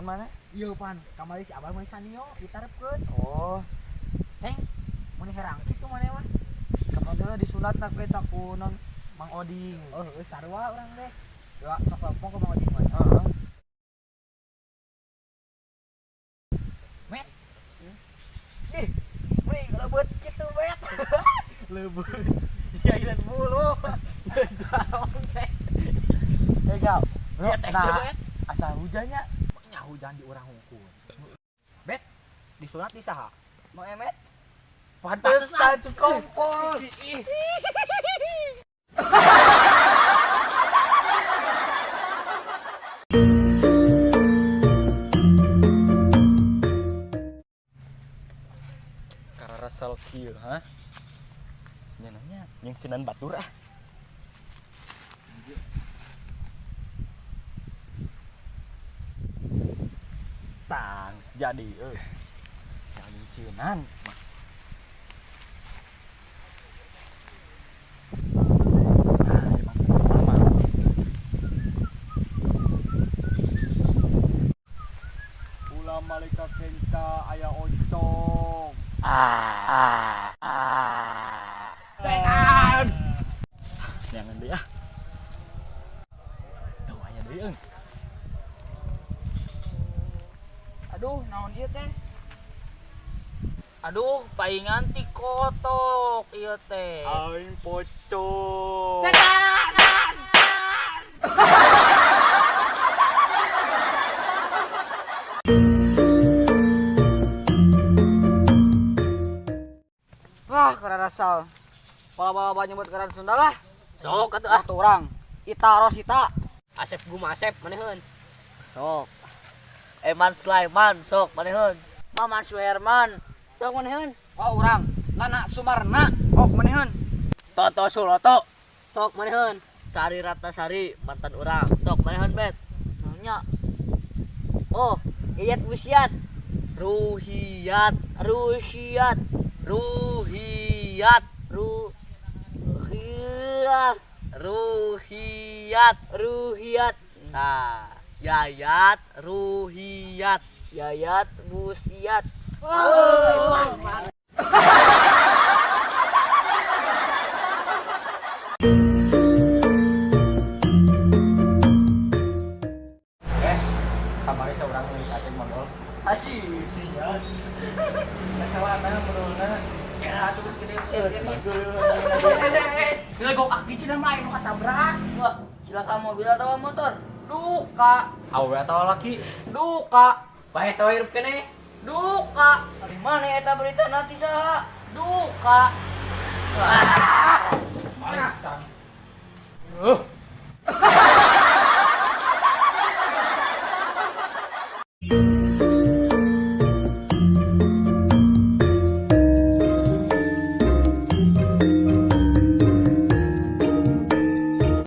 Mana? Iya pan, kamari si Abah meuli sanio ditarepkeun. Oh, Teng, mun herang kitu maneh mah. Kapan dulu disunat nak eta ku non Mang Oding. Oh, heueuh sarua urang teh. Doa sok lempong ke Mang Oding mah. Heeh. Met. Ih, meuli lebeut kitu bet. Lebeut. Jailan mulu. Jauh teh. Eh, Gal. Ya, teh, Nah, bet. Asa hujannya. Nya hujan di urang hungkul. Bet, disunat di saha? Mang Emet. Pantesan cikompol. Kararasal kieu, ha? Nya nanya, yang sinan batur ah. Tang jadi euy. Yang sinan mah. Nah, emang mama. Ulah malaikat kenca aya oncong. Ah, ah, ah. Setan. Jangan deh ah. Tuh aya deui euy. Aduh, naon ieu teh? Aduh, paingan ti kotok ieu teh. Aing pocong. Setan! Wah, kararasal. Pala-pala nyebut karan Sunda lah. Sok atuh ah. Waktu urang. Ita Rosita. Asep Gumasep maneheun. Sok. Eman Sulaiman sok maneheun. Maman Suherman. Sok maneheun. Oh, urang. Nana Sumarna. Oh, maneheun. Toto Suloto. Sok maneheun. Sari Ratnasari mantan urang. Sok maneheun bet. Nanya. Oh, Yayat Busiat, Ruhiyat, Rusiat, Ruhiyat, Ruhiat, Ruhiyat. Ruhiat, Nah, Yayat Ruhiyat. Yayat Busiat. Eh, kamari seorang yang kaceng modal. Haji. Sia. Kacamata modalna. Era atuh geus gede busiat ini. Dilegok aki cenah mah anu katabrak. Wah, cilaka mobil atau motor? Duka, Awe atau laki? duka, Bae teh hirup keneh. Duka, Di mana eta berita nanti saha? Duka. Wah.